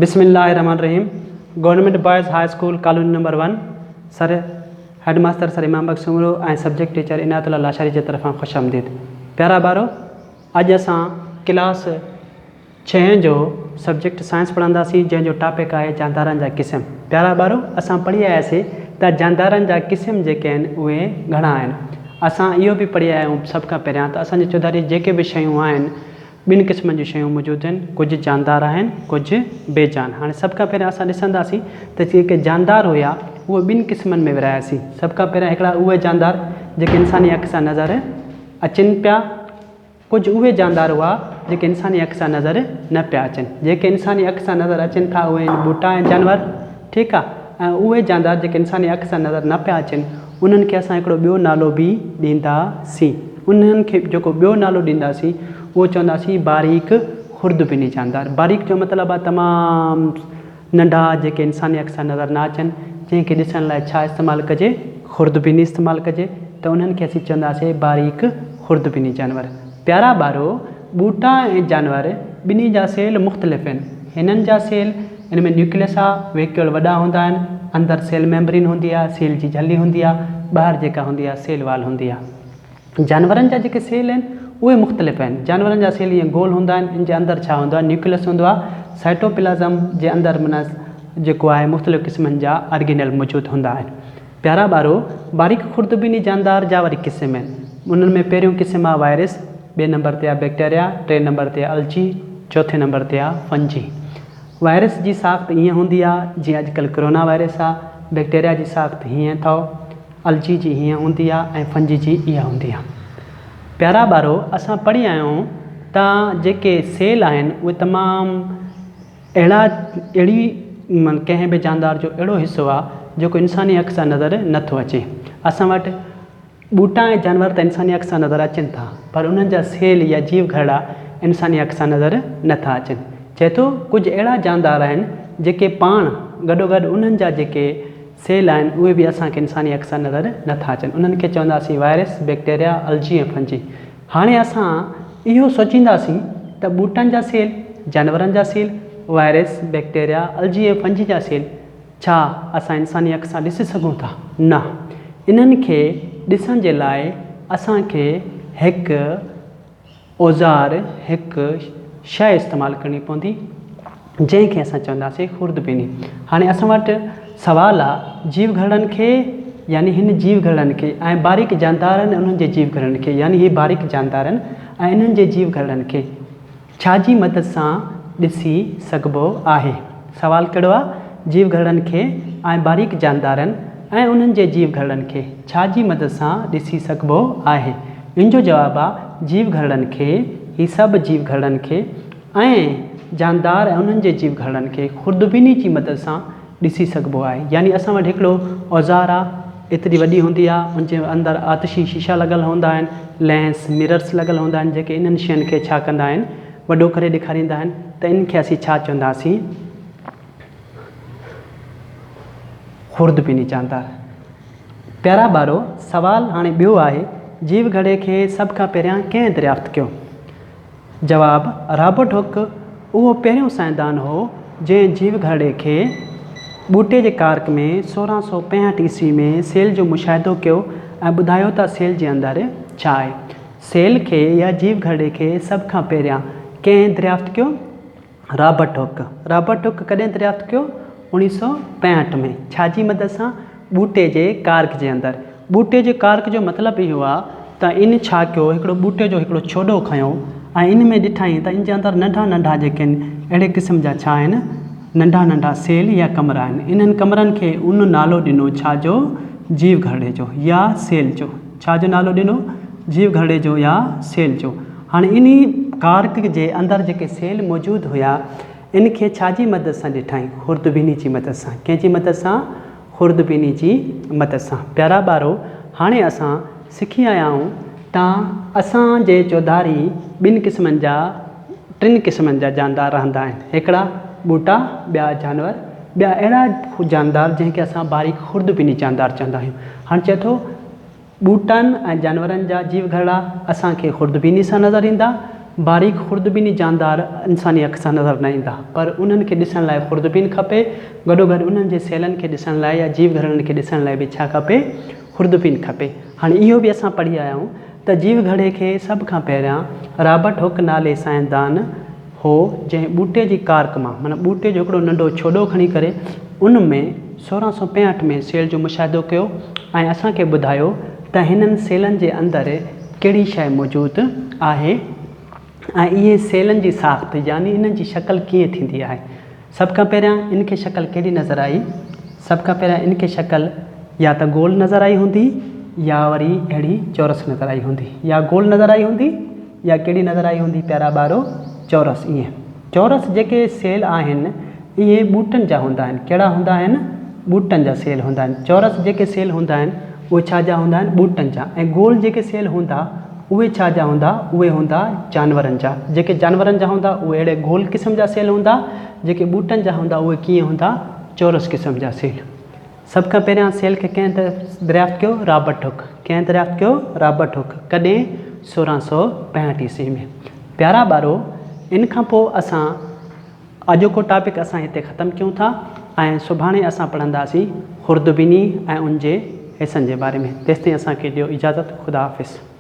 بسم الله الرحمن الرحيم government boys high school colony number one sir head master sir Imam Bakhsh Soomro ۽ subject teacher Inayat Ullah Lashari جي طرفان خوش آمديد پيارا ٻارو اڄ اسان ڪلاس ڇهين جو سبجيڪٽ سائنس پڙهنداسين جنهن جو ٽاپڪ آهي جاندارن جا قسم پيارا ٻارو اسان پڙهي آياسين ته جاندارن جا قسم جيڪي آهن اهي گهڻا آهن اسان اهو به پڙهي آيا آهيون سڀ کان پهريان ته اسان جي چوڌاري جيڪي به شيون آهن ٻن قسمن جون شيون موجود آهن ڪجهه جاندار آهن ڪجهه بي جان هاڻي سڀ کان پهريان اسان ڏسنداسين ته جيڪي جاندار هيا اهي ٻن قسمن ۾ ورهاياسين سڀ کان پهريان هڪڙا اهي جاندار جيڪي انساني اک سان نظر اچن پيا ڪجهه اهي جاندار هئا جيڪي انساني اک سان نظر نه پيا اچن. جيڪي انساني اک سان نظر اچن ٿا اهي آهن ٻوٽا ۽ جانور. ٺيڪ آ ۽ اهي جاندار جيڪي انساني اک سان نظر نه پيا اچن انهن کي اسان هڪڙو ٻيو نالو به ڏينداسين. انهن کي جيڪو ٻيو نالو ڏينداسين اهو چونداسين باريڪ خوردبيني جاندار. باريڪ جو مطلب آ تمام ننڍا جيڪي انساني اک سان نظر نه اچن، جنهن کي ڏسڻ لاء ڇا استعمال ڪجي؟ خوردبيني استعمال ڪجي ته انهن کي اسين چونداسين باريڪ خوردبيني جانور. پيارا ٻارو! ٻوٽا ۽ جانور ٻنهي جا سيل مختلف آهن. هنن جا سيل ان ۾ نيوڪليس آ، ويڪيول وڏا هوندا آهن، اندر سيل ميمبرين هوندي آ، سيل جي جهلي هوندي آ، ٻاهر جيڪا هوندي آ سيل وال هوندي آ. جانورن جا جيڪي سيل آهن اهي مختلف آهن. جانورن جا سيل ائين گول هوندا آهن، ان جي اندر ڇا هوندو آهي؟ نيوڪليس هوندو آهي. سائٽوپلازم جي اندر معنيٰ جيڪو آهي مختلف قسمن جا آرگينل موجود هوندا آهن. پيارا ٻارو! باريڪ خوردبيني جاندار جا وري قسم آهن. انهن ۾ پهريون قسم آهي وائرس، ٻئي نمبر تي آهي بيڪٽيريا، ٽئين نمبر تي آهي الجي، چوٿين نمبر تي آهي فنجي. وائرس جي ساخت ائين هوندي آهي جيئن اڄڪلهه ڪرونا وائرس آهي. بيڪٽيريا جي ساخت هيئن اٿئو. الجي جي هيئن هوندي آ ۽ فنجي جي اها هوندي آ. پيارا ٻارو اسان پڙهي آيا آهيون ته جيڪي سيل آهن اهي تمام اهڙا اهڙي ڪنهن به جاندار جو اهڙو حصو آ جيڪو انساني اک سان نظر نه ٿو اچي. اسان وٽ ٻوٽا ۽ جانور ته انساني اک سان نظر اچن ٿا پر انهن جا سيل يا جيو گهرڙا انساني اک سان نظر نه ٿا اچن. چئي ٿو ڪجهه اهڙا جاندار آهن جيڪي پاڻ گڏوگڏ انهن جا جيڪي سيل آهن اهي به اسان کي انساني اک سان نظر نه ٿا اچن انهن کي چونداسين وائرس، بيڪٽيريا، الجي ۽ فنجي. هاڻي اسان اهو سوچينداسين ته ٻوٽن جا سيل، جانورن جا سيل، وائرس، بيڪٽيريا، الجي ۽ فنجي جا سيل ڇا اسان انساني اک سان ڏسي سگهون ٿا؟ نه. انهن کي ڏسڻ جي لاء اسان کي هڪ اوزار هڪ شيء استعمال ڪرڻي پوندي جنهن کي اسان چونداسين خوردبيني. هاڻي اسان وٽ سوال آ جيو گهرڙن کي يعني هن جيو گهرڙن کي ۽ باريڪ جاندارن ۽ انهن جي جيو گهرڙن کي يعني هي باريڪ جاندارن ۽ انهن جي جيو گهرڙن کي ڇا جي مدد سان ڏسي سگهبو آهي؟ سوال ڪهڙو آ جيو گهرڙن کي ۽ باريڪ جاندارن ۽ انهن جي جيو گهرڙن کي ڇا جي مدد سان ڏسي سگهبو آهي؟ ان جو جواب آ جيو گهرڙن کي، هي سڀ جيو گهرڙن کي ۽ جاندار ۽ انهن جي جيو گهرڙن کي خوردبيني جي مدد سان ڏسي سگهبو آهي. يعني اسان وٽ هڪڙو اوزار آ، ايتري وڏي هوندي آ، ان جي اندر آتشي شيشا لڳل هوندا آهن، لينس، Mirrors، لڳل هوندا آهن جيڪي انهن شين کي ڇا ڪندا آهن وڏو ڪري ڏيکاريندا آهن ته ان کي اسين ڇا چونداسين؟ خوردبيني جاندار. پيارا ٻارو! سوال هاڻي ٻيو آهي، جيو گهڙي کي سڀ کان پهريان ڪنهن دريافت ڪيو؟ جواب، رابرٽ هڪ اهو پهريون سائنسدان هو، جنهن جيو گهرڙي کي ٻوٽي جي ڪارڪ ۾ 1665 عيسوي ۾ سيل جو مشاهدو ڪيو ۽ ٻڌايو ته سيل جي اندر ڇا آهي. سيل کي يا جيو گهرڙي کي سڀ کان پهريان ڪنهن دريافت ڪيو؟ رابرٽ هڪ. رابرٽ هڪ ڪڏهن دريافت ڪيو؟ اوڻيهه سئو پنجهٺ ۾. ڇا جي مدد سان؟ ٻوٽي جي ڪارڪ جي اندر. ٻوٽي جي ڪارڪ جو مطلب اهو آ ته ان ڇا ڪيو، هڪڙو ٻوٽي جو هڪڙو ڇوڏو کنيو ۽ ان ۾ ڏٺائين ته ان جي اندر ننڍا ننڍا جيڪي آهن اهڙي قسم جا ڇا آهن؟ ننڍا ننڍا سيل يا ڪمرا آهن. انهن ڪمرن کي ان نالو ڏنو ڇا جو؟ جيو گهرڙي جو يا سيل جو. ڇا جو نالو ڏنو؟ جيو گهرڙي جو يا سيل جو. هاڻي انهي ڪارڪ جي اندر جيڪي سيل موجود هيا ان کي ڇا جي مدد سان ڏٺائين؟ خوردبيني جي مدد سان. ڪنهن جي مدد سان؟ خوردبيني جي مدد سان. پيارا ٻارو هاڻي اسان سکي آيا آهيون ته اسان جي چوڌاري ٻن قسمن جا ٽن قسمن جا جاندار رهندا آهن. هڪڙا ٻوٽا، ٻيا جانور، ٻيا اهڙا جاندار جنهن کي اسان باريڪ خوردبيني جاندار چوندا آهيون. هاڻي چئي ٿو. ٻوٽن ۽ جانورن جا جيو گهرڙا اسان کي خوردبيني سان نظر ايندا باريڪ خوردبيني جاندار انساني اک سان نظر نه ايندا پر انهن کي ڏسڻ لاء خوردبين کپي، گڏوگڏ انهن جي سيلن کي ڏسڻ لاء يا جيو گهرڙن کي ڏسڻ لاء به ڇا کپي؟ خوردبين کپي. هاڻي اهو به اسان پڙهي آيا آهيون ته جيو گهڙي کي سڀ کان پهريان رابرٽ هوڪ نالي سائنسدان هو جنهن ٻوٽي جي ڪارڪ مان معنيٰ ٻوٽي جو هڪڙو ننڍو ڇوڏو کڻي ڪري ان ۾ 1665 ۾ سيل جو مشاهدو ڪيو ۽ اسان کي ٻڌايو ته هنن سيلن جي اندر ڪهڙي شيء موجود آهي ۽ اهي سيلن جي ساخت يعني انهن جي شڪل ڪيئن ٿيندي آهي. سڀ کان پهريان ان کي شڪل ڪهڙي نظر آئي؟ سڀ کان پهريان ان کي شڪل يا ته گول نظر آئي هوندي يا وري اهڙي چورس نظر آئي هوندي. يا گول نظر آئي هوندي يا ڪهڙي نظر آئي هوندي پيارا ٻارو؟ چورس ائين چورس جيڪي سيل آهن اهي ٻوٽن جا هوندا آهن. ڪهڙا هوندا آهن؟ ٻوٽن جا سيل هوندا آهن. چورس جيڪي سيل هوندا آهن اهي ڇا جا هوندا آهن؟ ٻوٽن جا ۽ گول جيڪي سيل هوندا اهي ڇا جا هوندا؟ اهي هوندا جانورن جا. جيڪي جانورن جا هوندا اهي اهڙي گول قسم جا سيل هوندا. جيڪي ٻوٽن جا هوندا اهي ڪيئن هوندا؟ چورس قسم جا سيل. سڀ کان پهريان سيل کي ڪنهن دريافت ڪيو؟ رابرٽ هڪ. ڪنهن دريافت ڪيو؟ رابرٽ هڪ. ڪڏهن؟ 1665 عيسوي ۾. پيارا ٻارو! ان کان پوء اسان اڄوڪو ٽاپڪ اسان هتي ختم ڪيون ٿا ۽ سڀاڻي اسان پڙهنداسين خوردبيني ۽ ان جي حصن جي باري ۾ تيستائين اسان کي ڏيو اجازت خدا حافظ.